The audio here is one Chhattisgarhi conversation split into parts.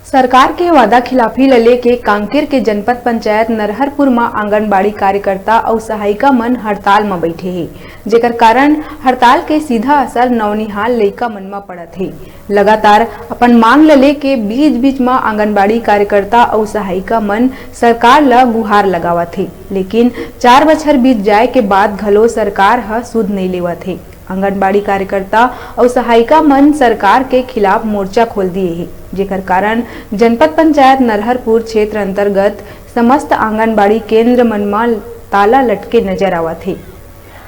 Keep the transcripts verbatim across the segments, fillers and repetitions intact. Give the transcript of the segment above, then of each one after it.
सरकार के वादा खिलाफी ल लेके कांकेर के जनपद पंचायत नरहरपुर म आंगनबाड़ी कार्यकर्ता अउ सहायिका मन हड़ताल म बइठे हे, जेकर कारण हड़ताल के सीधा असर नौनिहाल लइका मन म पड़त हे। लगातार अपन मांग ल लेके बीच-बीच म आंगनबाड़ी कार्यकर्ता अउ सहायिका मन सरकार ल गुहार लगावत हे, लेकिन चार बछर बीत जाए के बाद घलो सरकार ह सुध नइ लेवत हे। आंगनबाड़ी कार्यकर्ता अउ सहायिका मन सरकार के खिलाफ मोर्चा खोल दिए हे, जेकर कारण जनपद पंचायत नरहरपुर क्षेत्र अंतर्गत समस्त आंगनबाड़ी केंद्र मन म ताला लटके नजर आवत हे।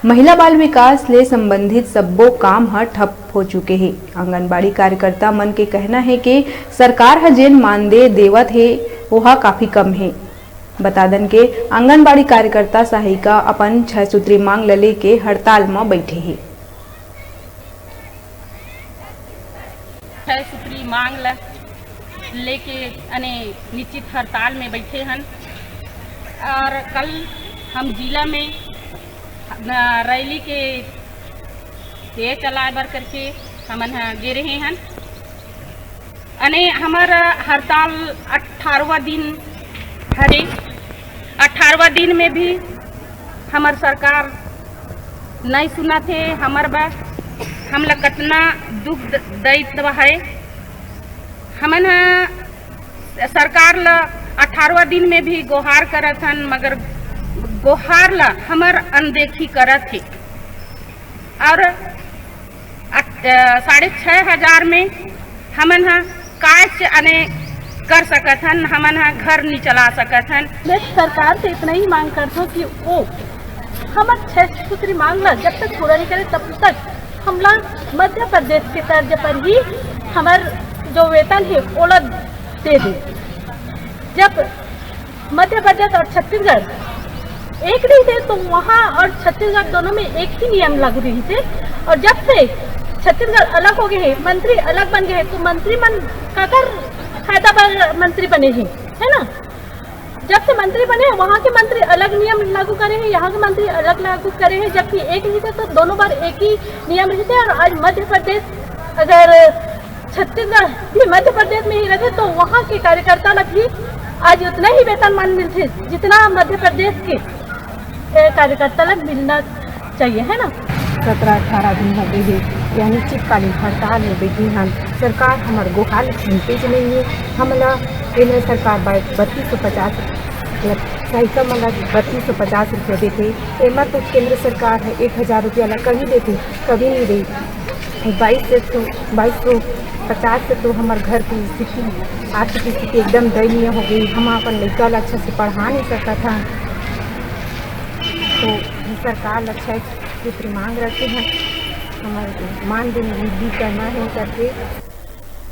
महिला बाल विकास ले संबंधित सब्बो काम ह ठप हो चुके हे। आंगनबाड़ी कार्यकर्ता मन के कहना हे कि सरकार ह जेन मानदेय देवत हे, ओहा काफी कम हे। बता दन के आंगनबाड़ी कार्यकर्ता सहायिका अपन छह सूत्री मांग ल लेके हड़ताल म बइठे हे। छह सूत्री मांग ल लेके अने निश्चित हड़ताल में बइठे हन और कल हम जिला में न, रैली के ये चलाए बर करके हमन ह गे रहे हन। अने हमर हड़ताल अठारहवाँ दिन हरे। अठारहवाँ दिन में भी हमर सरकार नहीं सुनत हे। हमर बा, हमला कतना दुख द-, दैत है। हमन ह सरकार ल अठारहवाँ दिन में भी गोहार करत हन, मगर गोहार ल हमर अनदेखी करत हे। और अ, साढ़े छह हजार में हमन ह काच अने कर सकत हन, हमन ह घर नी चला सकत हन। मैं सरकार से इतना ही मांग करथों कि वो हमर छह सूत्री मांग ला जब तक पूरा नहीं करे, तब तक हमला मध्य प्रदेश के तर्ज पर ही हमर जो वेतन है, ओला दे दे। जब मध्य प्रदेश और छत्तीसगढ़ एक रहिथे, तो वहाँ और छत्तीसगढ़ दोनों में एक ही नियम लागू रहिथे। और जब से छत्तीसगढ़ अलग हो गए हैं, मंत्री अलग बन गए हैं, तो मंत्री मन काकर फायदा बर मंत्री बने हैं, है ना? जब से मंत्री बने हैं, वहाँ के मंत्री अलग नियम लागू करे हैं, यहाँ के मंत्री अलग लागू करे हैं, जबकि एक रहिथे तो दोनों बार एक ही नियम रहिथे। और आज मध्य प्रदेश अगर छत्तीसगढ़ भी मध्य प्रदेश में ही रहिथे, तो वहाँ के कार्यकर्ता ला भी आज उतना ही वेतनमान मिलथे, जितना मध्य प्रदेश के, ए, कार्यकर्ता ला मिलना चाहिए, है ना? सत्रह अठारह दिन हो गए हे, ये अनिश्चितकालीन हड़ताल में बैठे हन। सरकार हमर गोहार सुनते ज नहीं है। हमला केंद्र सरकार बाय बत्तीस सौ पचास, मतलब, सहायिका मन ला बत्तीस सौ पचास रुपया देथे। एमा तो केंद्र सरकार है एक हजार रुपया ला कभी देथे, कभी नहीं दे। बाईस से तो, बाईस सौ पचास से तो हमर घर की स्थिति, आर्थिक स्थिति एकदम दयनीय हो गई। हम अपन लइका ला अच्छा से पढ़ा नहीं सकत हन। तो सरकार ला अच्छा एक सूत्र मांग रखे हैं, हमर मानदेय में वृद्धि करना है करके।